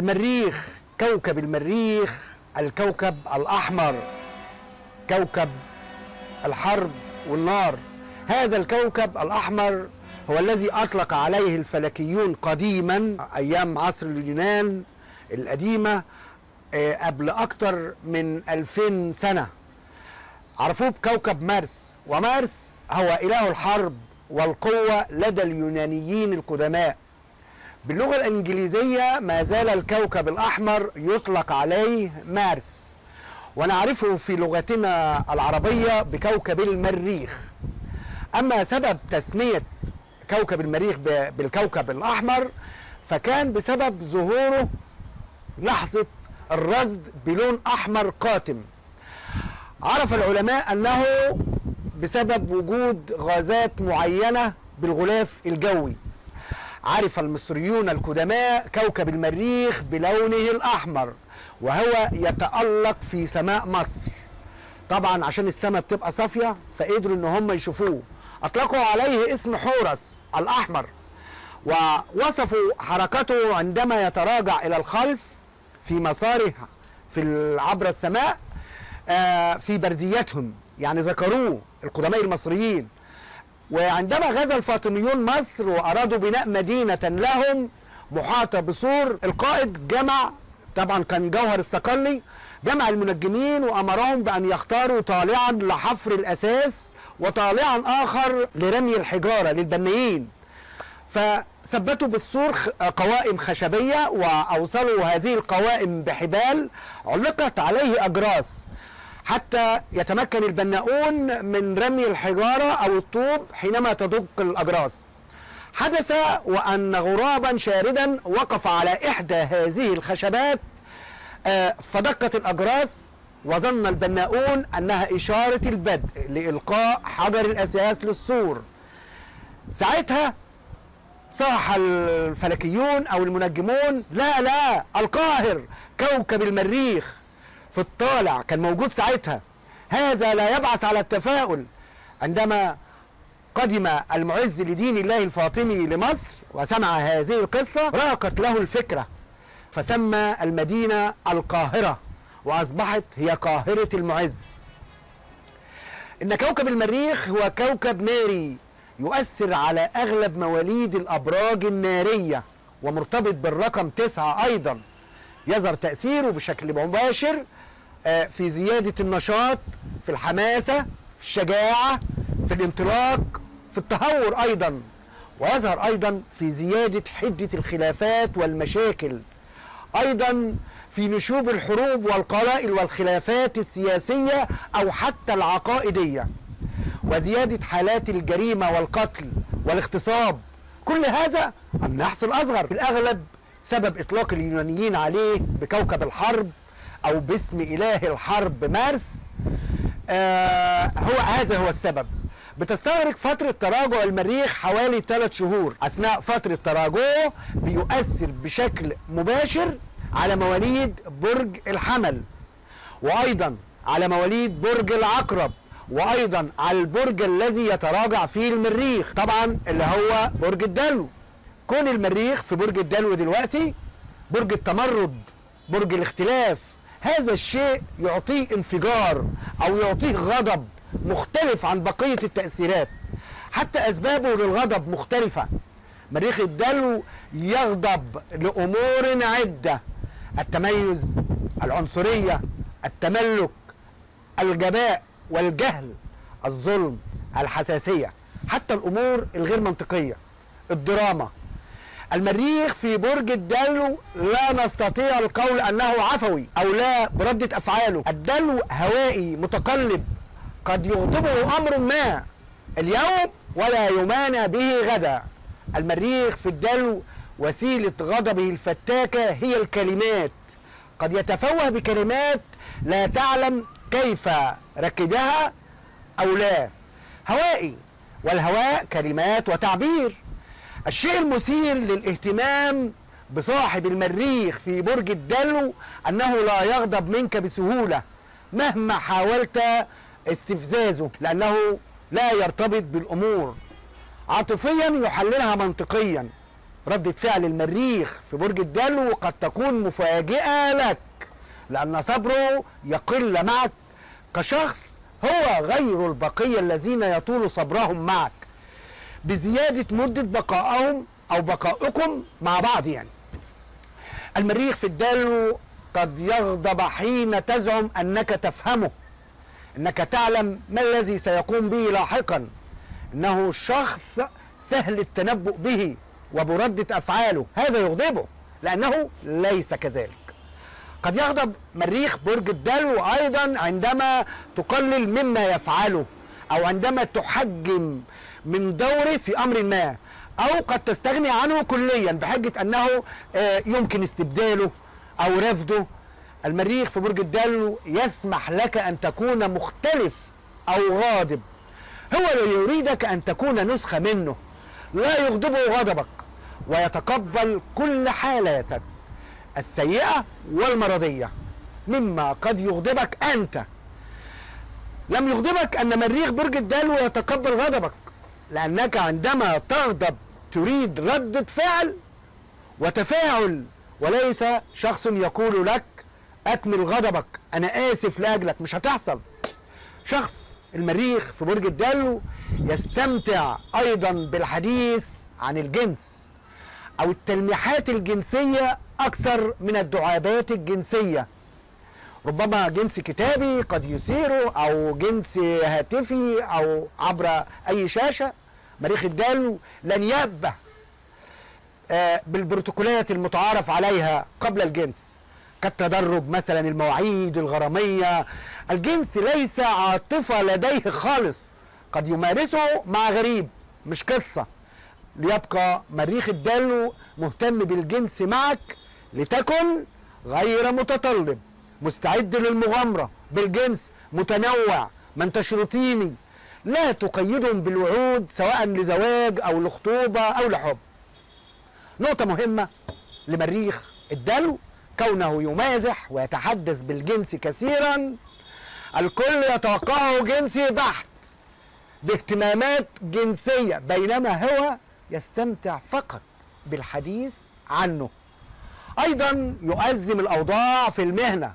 المريخ، كوكب المريخ، الكوكب الأحمر، كوكب الحرب والنار. هذا الكوكب الأحمر هو الذي أطلق عليه الفلكيون قديما أيام عصر اليونان القديمة، قبل أكتر من 2000 سنة، عرفوه بكوكب مارس. ومارس هو إله الحرب والقوة لدى اليونانيين القدماء. باللغة الإنجليزية ما زال الكوكب الأحمر يطلق عليه مارس، ونعرفه في لغتنا العربية بكوكب المريخ. أما سبب تسمية كوكب المريخ بالكوكب الأحمر فكان بسبب ظهوره لحظة الرصد بلون أحمر قاتم. عرف العلماء أنه بسبب وجود غازات معينة بالغلاف الجوي. عرف المصريون القدماء كوكب المريخ بلونه الأحمر وهو يتألق في سماء مصر. طبعا عشان السماء بتبقى صافية فقدروا ان هم يشوفوه. أطلقوا عليه اسم حورس الأحمر، ووصفوا حركته عندما يتراجع إلى الخلف في مساره عبر السماء، في برديتهم، يعني ذكروه القدماء المصريين. وعندما غزا الفاطميون مصر وأرادوا بناء مدينة لهم محاطة بسور، القائد جمع، طبعا كان جوهر الصقلي، جمع المنجمين وأمرهم بأن يختاروا طالعا لحفر الأساس وطالعا آخر لرمي الحجارة للبنيين. فثبتوا بالسور قوائم خشبية، وأوصلوا هذه القوائم بحبال علقت عليه أجراس حتى يتمكن البناؤون من رمي الحجارة أو الطوب حينما تدق الأجراس. حدث وأن غرابا شاردا وقف على إحدى هذه الخشبات، فدقت الأجراس، وظن البناؤون أنها إشارة البدء لإلقاء حجر الأساس للسور. ساعتها صاح الفلكيون أو المنجمون: لا لا، القاهر كوكب المريخ في الطالع كان موجود ساعتها. هذا لا يبعث على التفاؤل. عندما قدم المعز لدين الله الفاطمي لمصر وسمع هذه القصة راقت له الفكرة، فسمى المدينة القاهرة وأصبحت هي قاهرة المعز. إن كوكب المريخ هو كوكب ناري يؤثر على أغلب مواليد الأبراج النارية، ومرتبط بالرقم 9 أيضا. يظهر تأثيره بشكل مباشر في زيادة النشاط، في الحماسة، في الشجاعة، في الانطلاق، في التهور أيضا، ويظهر أيضا في زيادة حدة الخلافات والمشاكل، أيضا في نشوب الحروب والقلائل والخلافات السياسية أو حتى العقائدية، وزيادة حالات الجريمة والقتل والاغتصاب. كل هذا النحس الأصغر. في الأغلب سبب إطلاق اليونانيين عليه بكوكب الحرب أو باسم إله الحرب مارس، هو هذا هو السبب. بتستغرق فترة تراجع المريخ حوالي 3 شهور. أثناء فترة تراجعه بيؤثر بشكل مباشر على مواليد برج الحمل، وأيضا على مواليد برج العقرب، وأيضا على البرج الذي يتراجع فيه المريخ طبعا اللي هو برج الدلو. كون المريخ في برج الدلو دلوقتي برج التمرد، برج الاختلاف، هذا الشيء يعطيه انفجار أو يعطيه غضب مختلف عن بقية التأثيرات، حتى أسبابه للغضب مختلفة. مريخ الدلو يغضب لأمور عدة: التميز، العنصرية، التملك، الجباء والجهل، الظلم، الحساسية، حتى الأمور الغير منطقية، الدراما. المريخ في برج الدلو لا نستطيع القول أنه عفوي أو لا بردة أفعاله. الدلو هوائي متقلب، قد يغضبه أمر ما اليوم ولا يمانع به غدا. المريخ في الدلو وسيلة غضبه الفتاكة هي الكلمات، قد يتفوه بكلمات لا تعلم كيف ركبها أو لا. هوائي، والهواء كلمات وتعبير. الشيء المثير للاهتمام بصاحب المريخ في برج الدلو أنه لا يغضب منك بسهولة مهما حاولت استفزازه، لأنه لا يرتبط بالأمور عاطفيا، يحللها منطقيا. ردة فعل المريخ في برج الدلو قد تكون مفاجئة لك، لأن صبره يقل معك كشخص هو غير البقية الذين يطول صبرهم معك بزيادة مدة بقائهم أو بقائكم مع بعض. يعني المريخ في الدلو قد يغضب حين تزعم أنك تفهمه، أنك تعلم ما الذي سيقوم به لاحقا، إنه شخص سهل التنبؤ به وبردة أفعاله، هذا يغضبه لأنه ليس كذلك. قد يغضب مريخ برج الدلو أيضا عندما تقلل مما يفعله، أو عندما تحجم من دوره في أمر ما، أو قد تستغني عنه كليا بحجة أنه يمكن استبداله أو رفضه. المريخ في برج الدلو يسمح لك أن تكون مختلف أو غاضب، هو لا يريدك أن تكون نسخة منه، لا يغضبه غضبك، ويتقبل كل حالاتك السيئة والمرضية مما قد يغضبك أنت. لم يغضبك أن مريخ برج الدلو يتقبل غضبك، لأنك عندما تغضب تريد ردة فعل وتفاعل، وليس شخص يقول لك أكمل غضبك أنا آسف لأجلك، مش هتحصل. شخص المريخ في برج الدلو يستمتع أيضا بالحديث عن الجنس أو التلميحات الجنسية أكثر من الدعابات الجنسية، ربما جنس كتابي قد يثيره، أو جنس هاتفي، أو عبر أي شاشة. مريخ الدلو لن يأبه بالبروتوكولات المتعارف عليها قبل الجنس، كالتدرج مثلا، المواعيد الغرامية. الجنس ليس عاطفة لديه خالص، قد يمارسه مع غريب، مش قصة. ليبقى مريخ الدلو مهتم بالجنس معك لتكن غير متطلب، مستعد للمغامرة بالجنس، متنوع، ما انتش روتيني، لا تقيدهم بالوعود سواء لزواج أو لخطوبة أو لحب. نقطة مهمة لمريخ الدلو، كونه يمازح ويتحدث بالجنس كثيرا، الكل يتوقعه جنسي بحت باهتمامات جنسية، بينما هو يستمتع فقط بالحديث عنه. أيضا يؤزم الأوضاع في المهنة،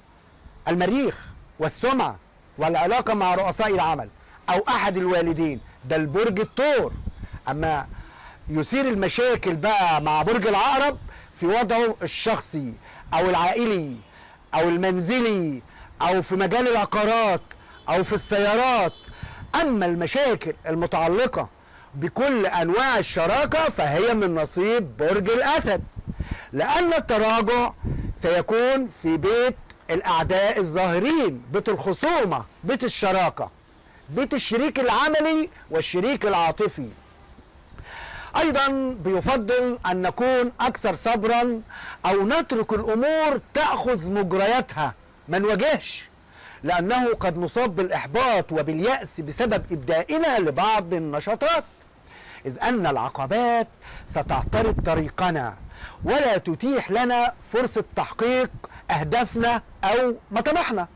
المريخ والسمعة والعلاقة مع رؤساء العمل أو أحد الوالدين، ده البرج الثور. أما يثير المشاكل بقى مع برج العقرب في وضعه الشخصي أو العائلي أو المنزلي أو في مجال العقارات أو في السيارات. أما المشاكل المتعلقة بكل أنواع الشراكة فهي من نصيب برج الأسد، لأن التراجع سيكون في بيت الأعداء الظاهرين، بيت الخصومة، بيت الشراكة، بيت الشريك العملي والشريك العاطفي. أيضا بيفضل أن نكون أكثر صبرا أو نترك الأمور تأخذ مجرياتها، ما نواجهش، لأنه قد نصاب بالإحباط وباليأس بسبب إبدائنا لبعض النشاطات، إذ أن العقبات ستعترض طريقنا ولا تتيح لنا فرصة تحقيق أهدافنا أو مطامحنا.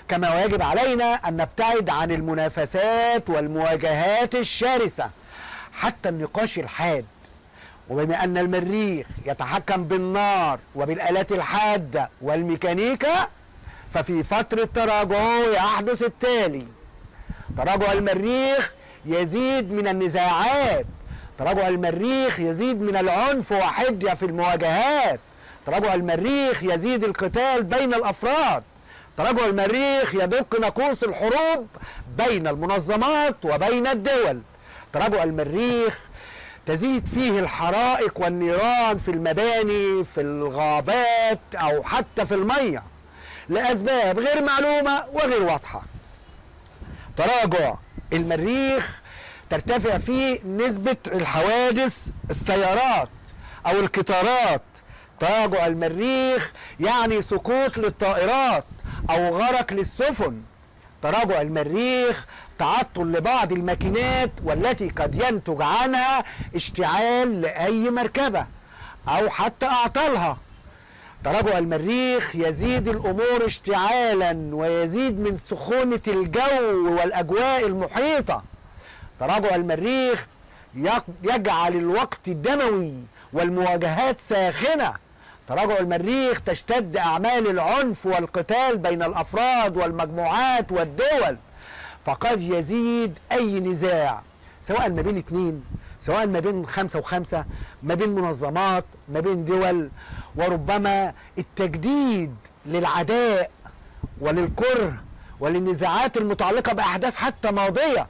كما يجب علينا أن نبتعد عن المنافسات والمواجهات الشرسة حتى النقاش الحاد. وبما أن المريخ يتحكم بالنار وبالآلات الحادة والميكانيكا، ففي فترة تراجعه يحدث التالي: تراجع المريخ يزيد من النزاعات، تراجع المريخ يزيد من العنف وحدة في المواجهات، تراجع المريخ يزيد القتال بين الأفراد، تراجع المريخ يدق ناقوس الحروب بين المنظمات وبين الدول، تراجع المريخ تزيد فيه الحرائق والنيران في المباني، في الغابات، أو حتى في المية، لأسباب غير معلومة وغير واضحة. تراجع المريخ ترتفع فيه نسبة الحوادث السيارات أو القطارات. تراجع المريخ يعني سقوط للطائرات أو غرق للسفن. تراجع المريخ تعطل لبعض الماكينات والتي قد ينتج عنها اشتعال لأي مركبة أو حتى أعطالها. تراجع المريخ يزيد الأمور اشتعالا ويزيد من سخونة الجو والأجواء المحيطة. تراجع المريخ يجعل الوقت دموي والمواجهات ساخنة. تراجع المريخ تشتد أعمال العنف والقتال بين الأفراد والمجموعات والدول، فقد يزيد أي نزاع سواء ما بين اتنين، سواء ما بين 5 و5، ما بين منظمات، ما بين دول، وربما التجديد للعداء وللكره وللنزاعات المتعلقة بأحداث حتى ماضية.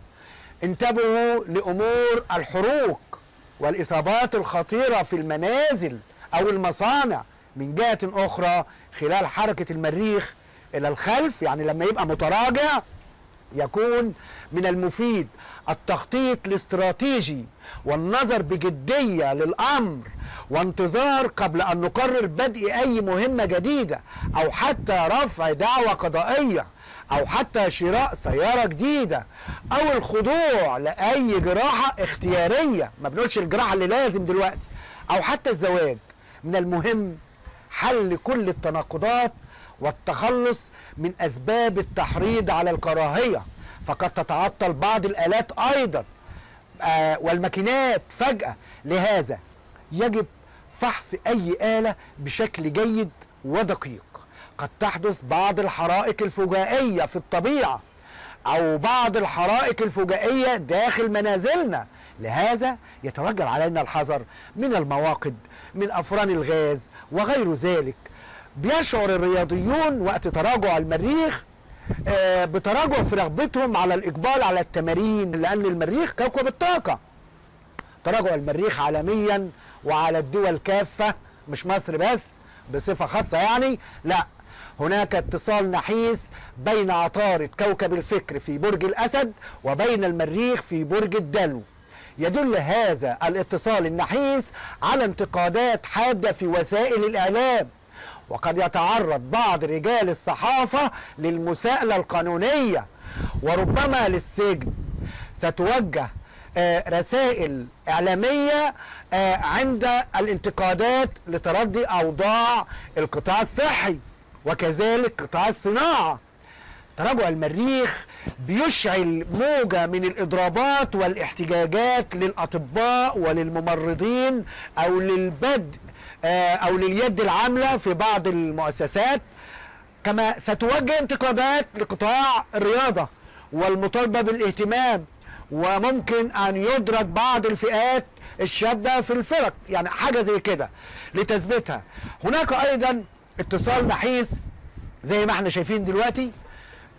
انتبهوا لأمور الحروق والإصابات الخطيرة في المنازل أو المصانع. من جهة أخرى خلال حركة المريخ إلى الخلف، يعني لما يبقى متراجع، يكون من المفيد التخطيط الاستراتيجي والنظر بجدية للأمر وانتظار قبل أن نقرر بدء أي مهمة جديدة أو حتى رفع دعوى قضائية أو حتى شراء سيارة جديدة أو الخضوع لأي جراحة اختيارية، ما بنقولش الجراحة اللي لازم دلوقتي، أو حتى الزواج. من المهم حل كل التناقضات والتخلص من أسباب التحريض على الكراهية، فقد تتعطل بعض الآلات أيضا والماكينات فجأة. لهذا يجب فحص أي آلة بشكل جيد ودقيق. قد تحدث بعض الحرائق الفجائية في الطبيعة أو بعض الحرائق الفجائية داخل منازلنا، لهذا يتوجب علينا الحذر من المواقد، من أفران الغاز وغير ذلك. بيشعر الرياضيون وقت تراجع المريخ بتراجع في رغبتهم على الإقبال على التمارين، لأن المريخ كوكب الطاقة. تراجع المريخ عالميا وعلى الدول كافة، مش مصر بس بصفة خاصة يعني، لا، هناك اتصال نحيس بين عطارد كوكب الفكر في برج الأسد وبين المريخ في برج الدلو. يدل هذا الاتصال النحيس على انتقادات حادة في وسائل الإعلام، وقد يتعرض بعض رجال الصحافة للمساءلة القانونية وربما للسجن. ستوجه رسائل إعلامية عند الانتقادات لتردي أوضاع القطاع الصحي وكذلك قطاع الصناعة. تراجع المريخ بيشعل موجة من الإضرابات والاحتجاجات للأطباء وللممرضين أو للبدء أو لليد العاملة في بعض المؤسسات. كما ستوجه انتقادات لقطاع الرياضة والمطالبة بالاهتمام، وممكن أن يدرج بعض الفئات الشابة في الفرق، يعني حاجة زي كده لتثبيتها. هناك أيضا اتصال نحيس زي ما احنا شايفين دلوقتي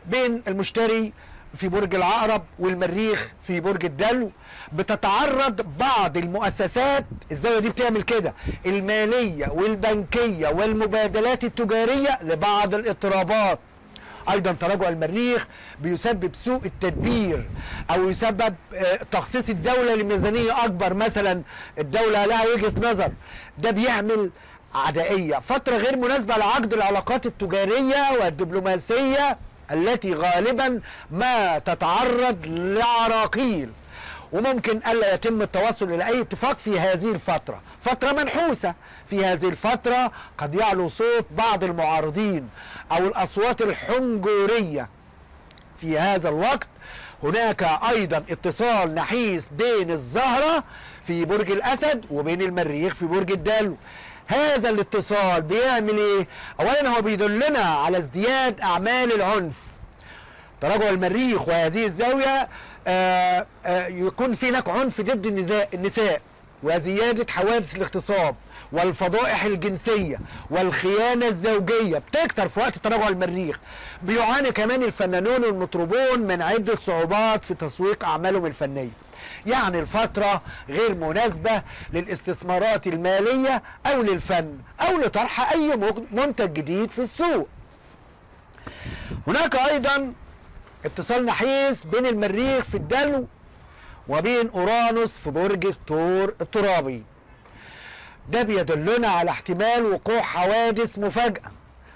بين المشتري في برج العقرب والمريخ في برج الدلو. بتتعرض بعض المؤسسات، الزاوية دي بتعمل كده، المالية والبنكية والمبادلات التجارية لبعض الاضطرابات. أيضا تراجع المريخ بيسبب سوء التدبير أو يسبب تخصيص الدولة لميزانية أكبر، مثلا الدولة لها وجهة نظر، ده بيعمل عدائية. فترة غير مناسبة لعقد العلاقات التجارية والدبلوماسية التي غالبا ما تتعرض لعراقيل، وممكن ألا يتم التوصل إلى أي اتفاق في هذه الفترة، فترة منحوسة. في هذه الفترة قد يعلو صوت بعض المعارضين أو الأصوات الحنجورية. في هذا الوقت هناك أيضا اتصال نحيس بين الزهرة في برج الأسد وبين المريخ في برج الدلو. هذا الاتصال بيعمل ايه؟ اولا هو بيدلنا على ازدياد اعمال العنف. تراجع المريخ وهذه الزاوية يكون في هناك عنف ضد النساء، وزيادة حوادث الاغتصاب والفضائح الجنسية والخيانة الزوجية بتكتر في وقت تراجع المريخ. بيعاني كمان الفنانون والمطربون من عدة صعوبات في تسويق أعمالهم الفنية. يعني الفترة غير مناسبة للاستثمارات المالية أو للفن أو لطرح أي منتج جديد في السوق. هناك أيضا اتصال نحيس بين المريخ في الدلو وبين أورانوس في برج الثور الترابي. ده بيدلنا على احتمال وقوع حوادث مفاجأة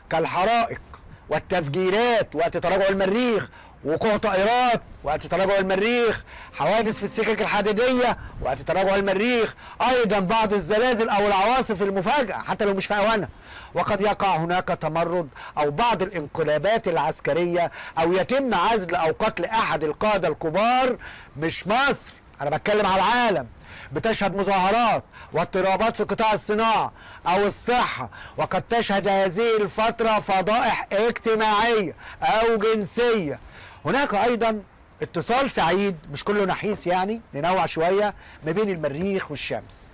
كالحرائق والتفجيرات وقت تراجع المريخ، وقوع طائرات وقت تراجع المريخ، حوادث في السكك الحديدية وقت تراجع المريخ، أيضا بعض الزلازل أو العواصف المفاجئة حتى لو مش في أوانها. وقد يقع هناك تمرد أو بعض الانقلابات العسكرية أو يتم عزل أو قتل أحد القادة الكبار. مش مصر، أنا بتكلم على العالم. بتشهد مظاهرات واضطرابات في قطاع الصناعة أو الصحة، وقد تشهد هذه الفترة فضائح اجتماعية أو جنسية. هناك أيضا اتصال سعيد، مش كله نحيس يعني، ننوع شوية ما بين المريخ والشمس،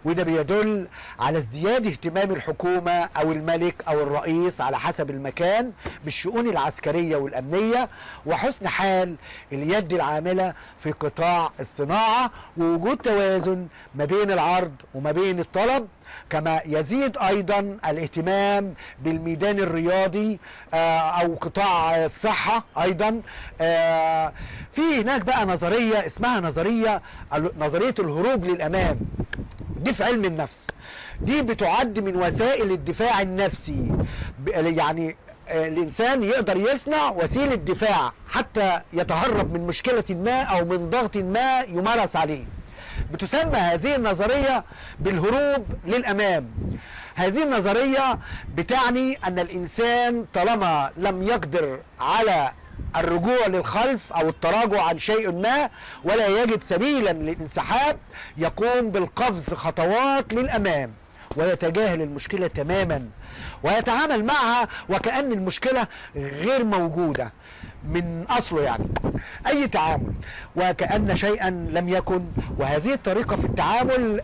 وده بيدل على ازدياد اهتمام الحكومة أو الملك أو الرئيس على حسب المكان بالشؤون العسكرية والأمنية، وحسن حال اليد العاملة في قطاع الصناعة، ووجود توازن ما بين العرض وما بين الطلب. كما يزيد أيضا الاهتمام بالميدان الرياضي أو قطاع الصحة أيضا. في هناك بقى نظرية اسمها نظرية الهروب للأمام، دي في علم النفس، دي بتعد من وسائل الدفاع النفسي. يعني الإنسان يقدر يصنع وسيلة دفاع حتى يتهرب من مشكلة ما أو من ضغط ما يمارس عليه. بتسمى هذه النظرية بالهروب للأمام. هذه النظرية بتعني أن الإنسان طالما لم يقدر على الرجوع للخلف أو التراجع عن شيء ما ولا يجد سبيلا للانسحاب، يقوم بالقفز خطوات للأمام ويتجاهل المشكلة تماما ويتعامل معها وكأن المشكلة غير موجودة من أصله، يعني أي تعامل وكأن شيئا لم يكن. وهذه الطريقة في التعامل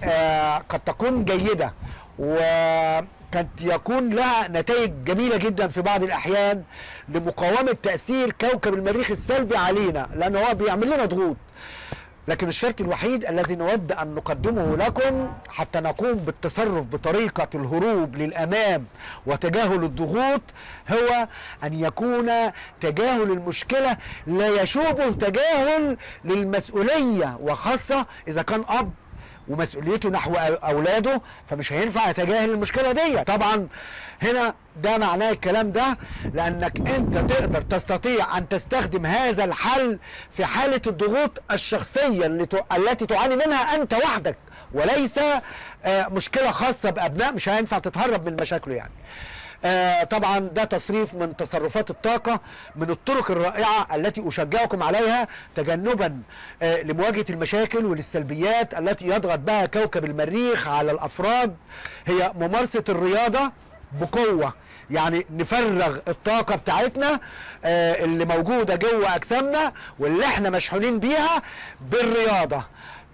قد تكون جيدة وقد يكون لها نتائج جميلة جدا في بعض الأحيان لمقاومة تأثير كوكب المريخ السلبي علينا، لأنه هو بيعمل لنا ضغوط. لكن الشرط الوحيد الذي نود أن نقدمه لكم حتى نقوم بالتصرف بطريقة الهروب للأمام وتجاهل الضغوط هو أن يكون تجاهل المشكلة لا يشوبه تجاهل للمسؤولية، وخاصة إذا كان أب ومسؤوليته نحو أولاده، فمش هينفع يتجاهل المشكلة دي. طبعا هنا ده معناه الكلام ده لأنك أنت تقدر تستطيع أن تستخدم هذا الحل في حالة الضغوط الشخصية التي تعاني منها أنت وحدك، وليس مشكلة خاصة بأبناء مش هينفع تتهرب من مشاكله يعني. طبعا ده تصريف من تصرفات الطاقة، من الطرق الرائعة التي أشجعكم عليها تجنبا لمواجهة المشاكل وللسلبيات التي يضغط بها كوكب المريخ على الأفراد، هي ممارسة الرياضة بقوة. يعني نفرغ الطاقة بتاعتنا اللي موجودة جوه أجسامنا واللي احنا مشحونين بيها بالرياضة.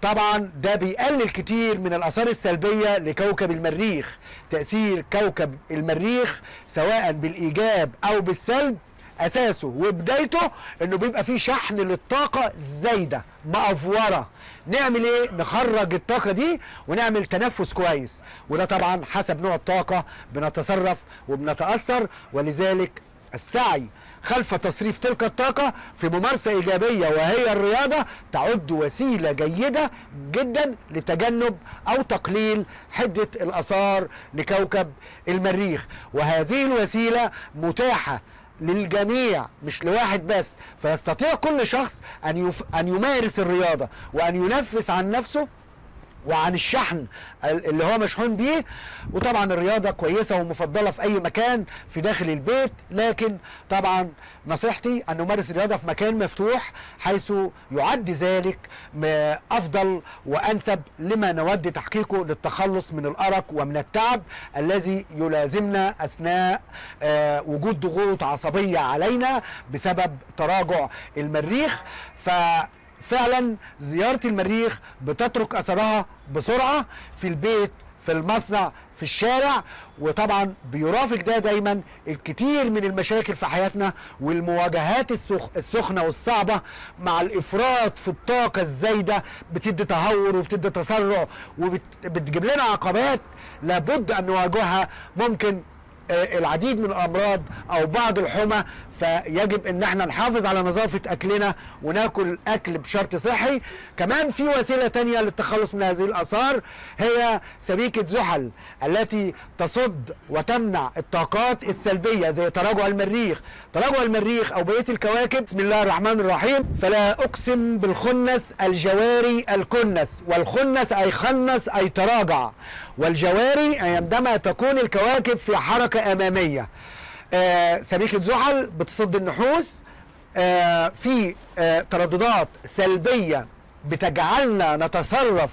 طبعا ده بيقلل كتير من الآثار السلبية لكوكب المريخ. تأثير كوكب المريخ سواء بالإيجاب أو بالسلب أساسه وبدايته إنه بيبقى فيه شحن للطاقة زايدة مأفورة. نعمل إيه؟ نخرج الطاقة دي ونعمل تنفس كويس، وده طبعا حسب نوع الطاقة بنتصرف وبنتأثر. ولذلك السعي خلف تصريف تلك الطاقة في ممارسة إيجابية وهي الرياضة تعد وسيلة جيدة جدا لتجنب أو تقليل حدة الآثار لكوكب المريخ. وهذه الوسيلة متاحة للجميع مش لواحد بس، فيستطيع كل شخص أن يمارس الرياضة وأن ينفس عن نفسه وعن الشحن اللي هو مشحون بيه. وطبعا الرياضة كويسة ومفضلة في أي مكان في داخل البيت، لكن طبعا نصيحتي أن نمارس الرياضة في مكان مفتوح حيث يعد ذلك أفضل وأنسب لما نود تحقيقه للتخلص من الأرق ومن التعب الذي يلازمنا أثناء وجود ضغوط عصبية علينا بسبب تراجع المريخ. فعلا زيارة المريخ بتترك أثرها بسرعة في البيت، في المصنع، في الشارع، وطبعا بيرافق ده دايما الكثير من المشاكل في حياتنا والمواجهات السخنة والصعبة مع الإفراط في الطاقة الزايدة، بتدي تهور وبتدي تسرع وبتجيب لنا عقبات لابد أن نواجهها، ممكن العديد من الأمراض أو بعض الحمى. فيجب ان احنا نحافظ على نظافة اكلنا وناكل اكل بشرط صحي. كمان في وسيلة تانية للتخلص من هذه الاثار هي سبيكة زحل التي تصد وتمنع الطاقات السلبية زي تراجع المريخ. تراجع المريخ او بقية الكواكب. بسم الله الرحمن الرحيم. فلا اقسم بالخنس الجواري الكنس، والخنس اي خنس اي تراجع، والجواري اي عندما تكون الكواكب في حركة امامية. سبيكة زحل بتصد النحوس. في ترددات سلبية بتجعلنا نتصرف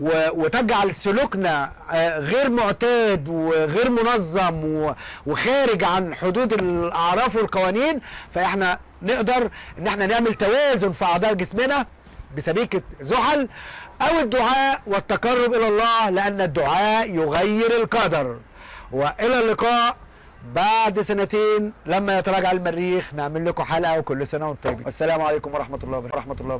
وتجعل سلوكنا غير معتاد وغير منظم وخارج عن حدود الاعراف والقوانين. فاحنا نقدر ان احنا نعمل توازن في اعضاء جسمنا بسبيكه زحل او الدعاء والتقرب الى الله، لان الدعاء يغير القدر. والى اللقاء بعد سنتين لما يتراجع المريخ نعمل لكم حلقة، وكل سنة وانتم طيبين. والسلام عليكم ورحمة الله وبركاته. ورحمة الله وبركاته.